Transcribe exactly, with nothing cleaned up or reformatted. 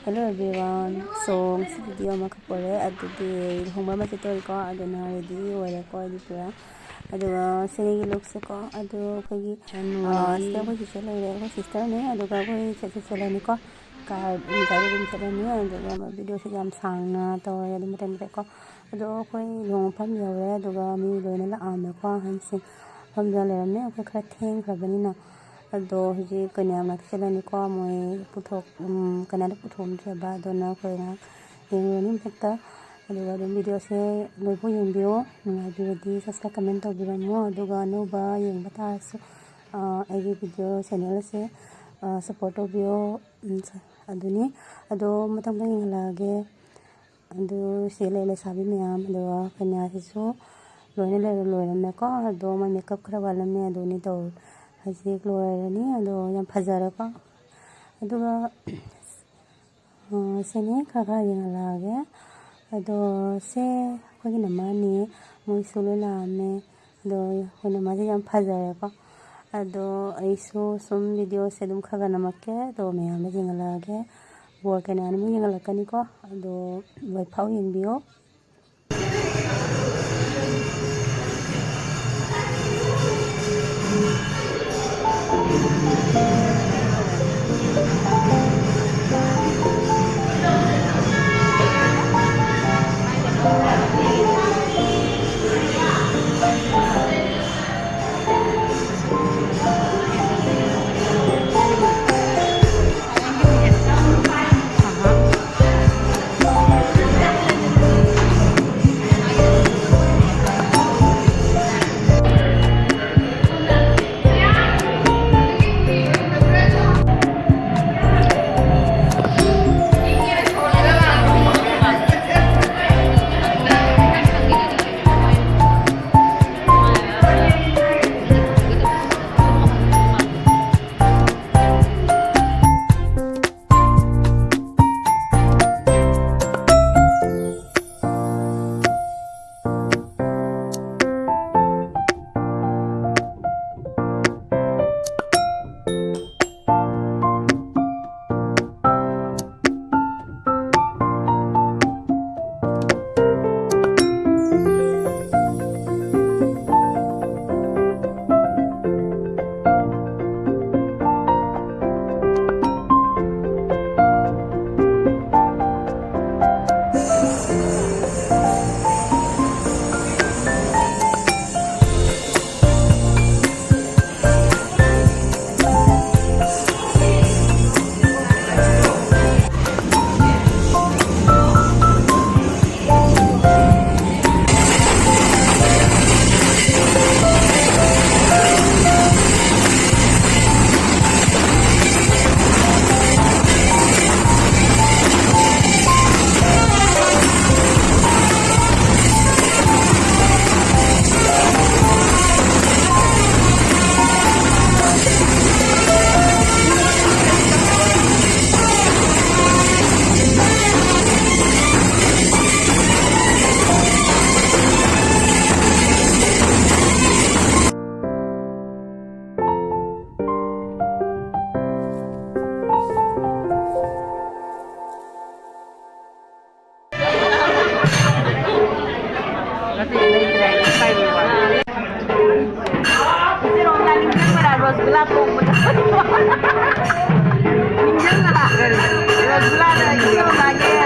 Hello everyone, so ꯉꯁꯤ video ꯑꯃꯈꯛ ꯄꯨꯔꯛꯑꯦ꯫ ꯑꯗꯨꯗꯤ ꯂꯨꯍꯣꯡꯕ ꯑꯃ ꯆꯠꯇꯣꯔꯤꯀꯣ, ꯑꯗꯨꯅ ready ꯑꯣꯏꯔꯦꯀꯣ ꯑꯩꯗꯤ ꯄꯨꯔꯥ꯫ ꯑꯗꯨꯒ ꯁꯤꯒꯤ lookꯁꯦꯀꯣ, ꯑꯗꯨ ꯑꯩꯈꯣꯏꯒꯤ ꯌꯥꯝ ꯅꯨꯡꯉꯥꯏ꯫ ꯑꯥ, ꯁꯤꯗ ꯑꯩꯈꯣꯏ ꯆꯤꯆꯦ ꯂꯩꯔꯦ, ꯑꯩꯈꯣꯏ sisterꯅꯦ꯫ ꯑꯗꯨꯒ ꯑꯩꯈꯣꯏ ꯆꯠꯁꯨ ꯆꯠꯂꯅꯤꯀꯣ, car ꯒꯥꯔꯤ ꯑꯗꯨꯝ ꯆꯠꯂꯅꯤ꯫ ꯑꯗꯨꯒ videoꯁꯦ ꯌꯥꯝ ꯁꯥꯡꯅ ꯇꯧꯔꯦ ꯑꯗꯨ ꯃꯇꯝꯗꯀꯣ꯫ ꯑꯗꯣ ꯑꯩꯈꯣꯏ ꯂꯨꯍꯣꯡꯐꯝ ꯌꯧꯔꯦ, ꯑꯗꯨꯒ ꯃꯤ ꯂꯣꯏꯅ ꯂꯥꯛꯑꯝꯃꯦꯀꯣ, ꯑꯍꯟꯁꯤꯡ ꯃꯐꯝꯗ ꯂꯩꯔꯝꯃꯦ꯫ ꯑꯩꯈꯣꯏ ꯈꯔ ꯊꯦꯡꯈ꯭ꯔꯕꯅꯤꯅ꯫ ꯑꯗꯣ ꯍꯧꯖꯤꯛ ꯀꯩꯅꯥ ꯃꯅꯥꯛꯇ ꯆꯠꯂꯅꯤꯀꯣ꯫ ꯃꯣꯏ ꯄꯨꯊꯣꯛ-, ꯎꯝ, ꯀꯩꯅꯥꯗ ꯄꯨꯊꯣꯛꯑꯝꯗ꯭ꯔꯦꯕ, ꯑꯗꯨꯅ ꯑꯩꯈꯣꯏ ꯉꯥꯏꯍꯥꯛ ꯌꯦꯡꯉꯨꯔꯅꯤ ꯃꯊꯛꯇ꯫ ꯑꯗꯨꯒ ꯑꯗꯨꯝ videoꯁꯦ ꯂꯣꯏꯐꯥꯎ ꯌꯦꯡꯕꯤꯌꯣ, ꯅꯨꯡꯉꯥꯏꯕꯤꯔꯗꯤ subscribe, comment ꯇꯧꯕꯤꯔꯝꯃꯣ꯫ ꯑꯗꯨꯒ ꯑꯅꯧꯕ ꯌꯦꯡꯕ ꯇꯥꯔꯁꯨ, ꯑ, ꯑꯩꯒꯤ video channel ꯑꯁꯦ, ꯑ, support ꯇꯧꯕꯤꯌꯣ꯫ ꯎꯝ, ꯑꯗꯨꯅꯤ꯫ ꯑꯗꯣ ꯃꯊꯪꯗ ꯌꯦꯡꯍꯜꯂꯛꯑꯒꯦ꯫ ꯑꯗꯨ ꯁꯤ ꯂꯩ ꯂꯩꯁꯥꯕꯤ ꯃꯌꯥꯝ, ꯑꯗꯨꯒ ꯀꯩꯅꯥꯁꯤꯁꯨ ꯂꯣꯏꯅ ꯂꯩꯔ-, ꯂꯣꯏꯔꯝꯃꯦꯀꯣ꯫ ꯑꯗꯣ ꯃꯥꯏ makeup ꯈꯔ ꯋꯥꯠꯂꯝꯃꯦ, ꯑꯗꯨꯅꯤ ꯇꯧ-, ꯍꯧꯖꯤꯛ ꯂꯣꯏꯔꯅꯤ꯫ ꯑꯗꯣ ꯌꯥꯝ ꯐꯖꯔꯦꯀꯣ꯫ ꯑꯗꯨꯒ, ꯑ, ꯁꯤꯅꯤ ꯈꯔ ꯈꯔ ꯌꯦꯡꯍꯜꯂꯛꯑꯒꯦ꯫ ꯑꯗꯣ ꯁꯦ ꯑꯩꯈꯣꯏꯒꯤ ꯅꯃꯥꯅꯤ, ꯃꯣꯏꯁꯨ ꯂꯣꯏ ꯂꯥꯛꯑꯝꯃꯦ꯫ ꯑꯗꯣ ꯑꯩꯈꯣꯏꯅ ꯃꯥꯁꯦ ꯌꯥꯝ ꯐꯖꯔꯦꯀꯣ꯫ ꯑꯗꯣ ꯑꯩꯁꯨ ꯁꯨꯝ videoꯁꯦ ꯑꯗꯨꯝ ꯈꯔ ꯈꯔ ꯅꯝꯃꯛꯀꯦ, ꯑꯗꯣ ꯃꯌꯥꯝꯗ ꯌꯦꯡꯍꯜꯂꯛꯑꯒꯦ꯫ ꯕꯣꯔ ꯀꯩꯅꯥꯅ ꯑꯃꯨꯛ ꯌꯦꯡꯍꯜꯂꯛꯀꯅꯤꯀꯣ, ꯑꯗꯣ ꯂꯣꯏꯐꯥꯎ ꯌꯦꯡꯕꯤꯌꯣ꯫ ꯅꯤꯡꯁꯤꯡꯗꯅ꯫ ꯔꯣꯁꯒꯨꯂꯥꯗ ꯏꯆꯦ ꯑꯃ ꯂꯥꯛꯑꯦ꯫